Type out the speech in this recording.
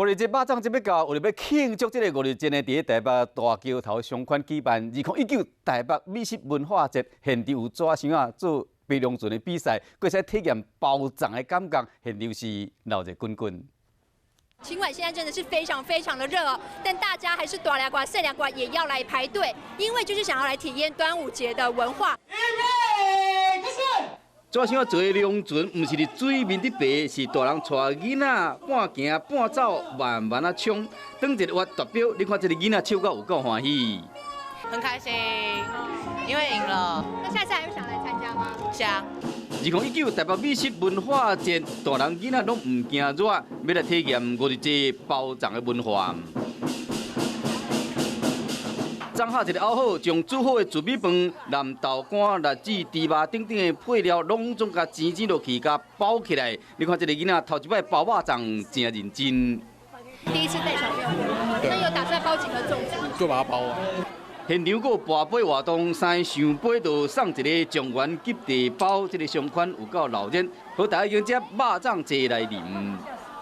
五日節肉粽節欲到，為著欲慶祝這個五日節呢，佇咧台北大橋頭商圈舉辦2019台北美食文化節，現場有紙箱仔做爬龍船的比賽，閣會使體驗包粽的感覺，現場是鬧熱滾滾。儘管現在真的是非常非常的熱哦，但大家還是大領褂、細領褂也要來排隊，因為就是想要來體驗端午節的文化。紙箱做的龍船，毋是佇水面佇爬，是大人帶囡仔半行半走，慢慢仔衝。當一個月達標，你看這个囡仔笑甲有夠歡喜。很開心，因為贏了。那下次還會想來參加嗎？想。2019台北美食文化節，大人囡仔攏毋驚熱，欲來體驗五日節包粽的文化。粽盒一个拗好，將煮好的糯米飯、南豆乾、栗子、豬肉等等的配料，攏總共煎煎落去，共包起來。你看這个囡仔頭一擺包肉粽，誠認真。第一次帶小朋友，那有打算包幾個粽子？就把它包完。現場閣有跋杯活動，三个聖杯就送一个狀元及第包，這个商圈有夠鬧熱，好，大家已經食肉粽齊來啉。